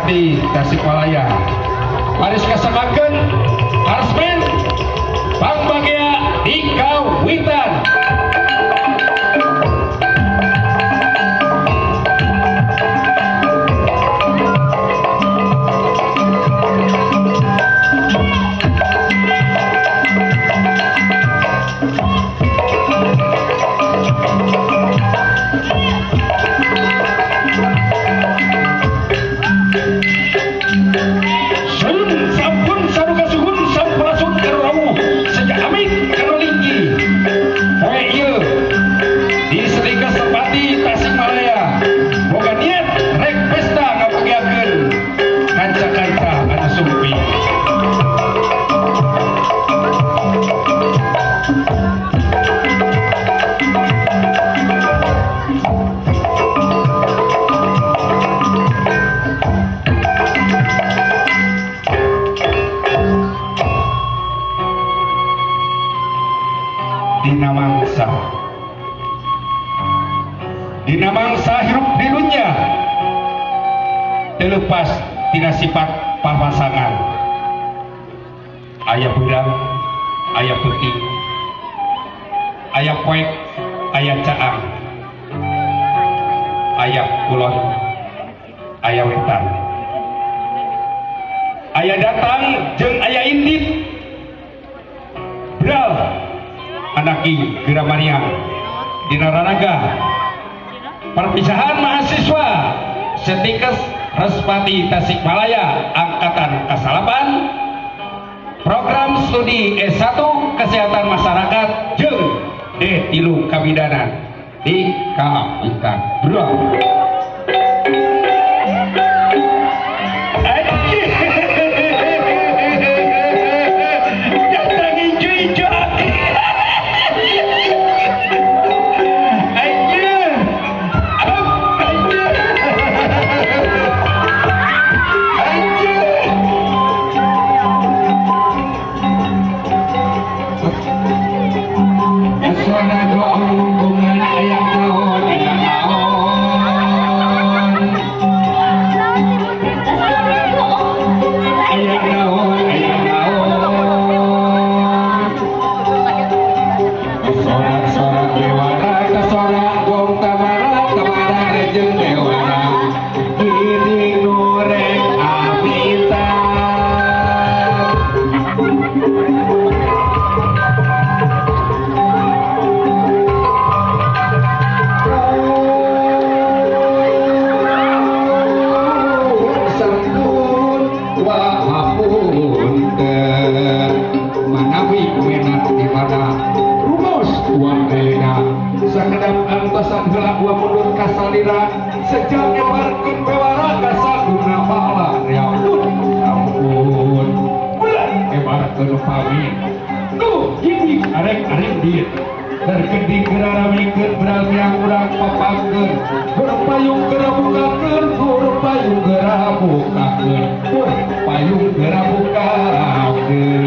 Respati Tasikmalaya. Baris kasamakeun Arsmen Pangbagea di Kawitan. Dina mangsa hirup di dunia terlepas tina sifat papasangan. Aya beurang, aya peuting, aya poek, aya caang, aya kulon, aya wetan, aya datang jeung aya indit. Bral anaki Geramania dina raraga perpisahan mahasiswa Setikes Respati Tasikmalaya angkatan ke-8 program studi S1 Kesehatan Masyarakat jeung D3 Kabidanan di Kawitan. Bro. Sejak nyebarkeun bewara kasaguna bala ya ampun ulah nyebarkeun pamit duh gini arek-arek dieu terkendi geraramikeun beral yang urang papakeun payung geura bukakeun payung geura bukakeun payung geura bukakeun.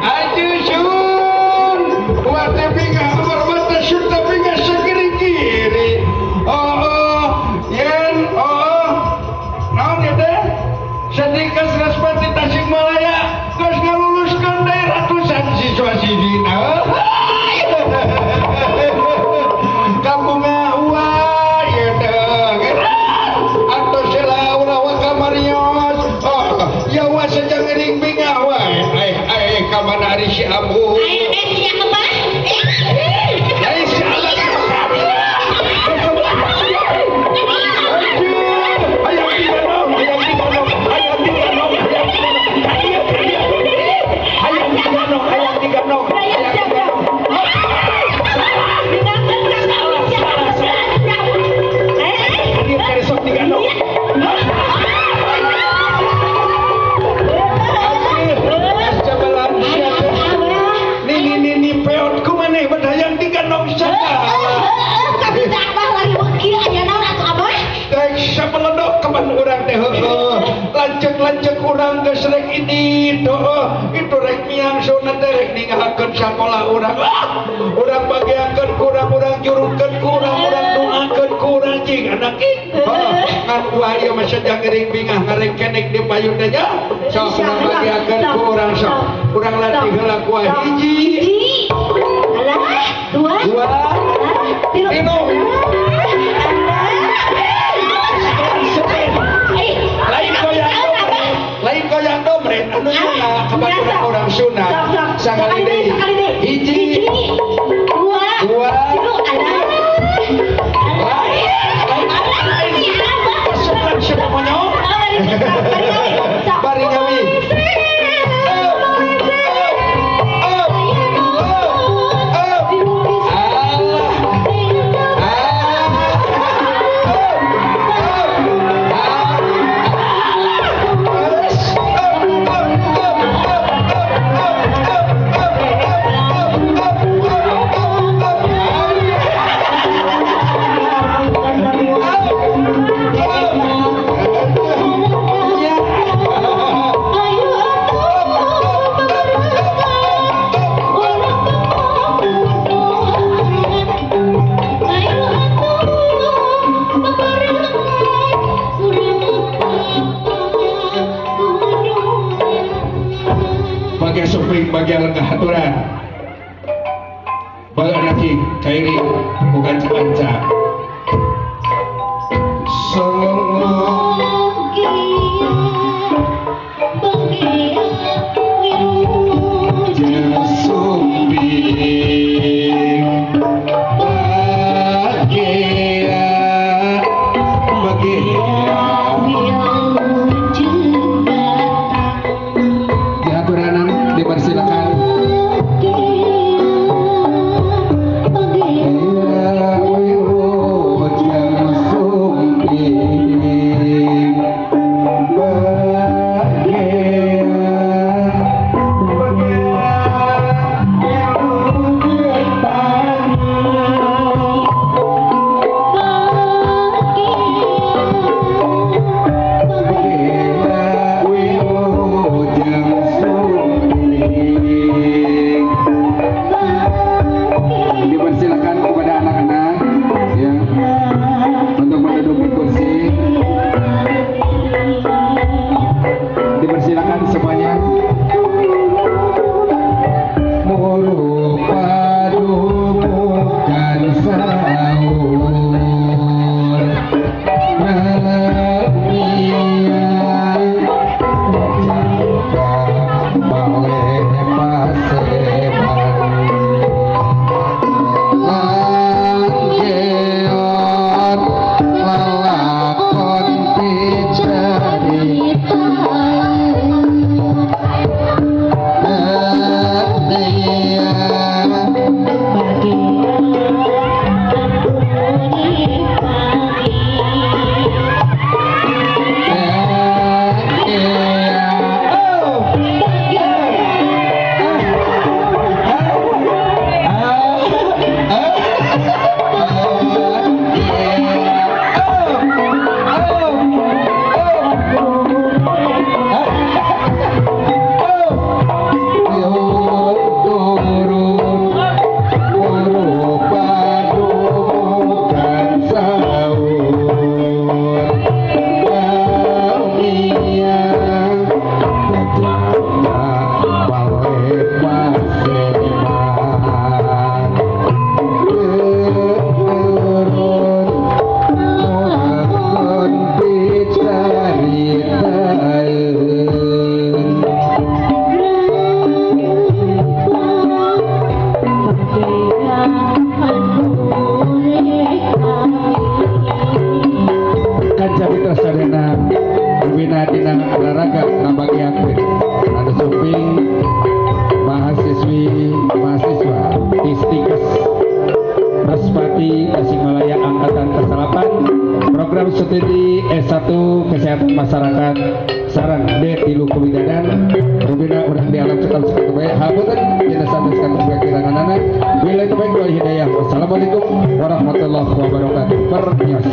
Aduh sun, waktu bingah mata sun tapi nggak segeri-giri. Oh, yen, oh, naon ya teh? Sedikas Respati Tasikmalaya, geus ngaluluskeun deui ratusan siswa sidina. Kampungna uah ieu teh. Atos heula ulah waka marios. Oh, ya wa sejang gering bingah wae. Ai ai ka mana ari si Ambu? Ai sia abah. Ai si abah. Lanceuk-lanceuk urang geus rek ini doh itu rek miang sunat rek ninggalkeun sakola urang urang bagiakeun kurang urang jurukeun kurang urang doakeun kurang cing anak ngan uah ieu mah sajang gering bingah ngarengkenek di payun teh nya sok urang bagiakeun ku urang sok urang latih heula ku hiji alah dua dua tilu lain koyang domret anu sunah kabaturan urang sunah sakali deui hiji dua dua tilu bari ngawi bagian lengah aturan bagian lagi kairi bukan sepanca dipersilakan. program studi S1 Kesehatan Masyarakat sareng D3 Kebidanan rubina urang di alam cekal cekal bae hapunten dina sanes kantos kiranganana billahi taufiq wal hidayah. Wassalamualaikum warahmatullahi wabarakatuh. Permios.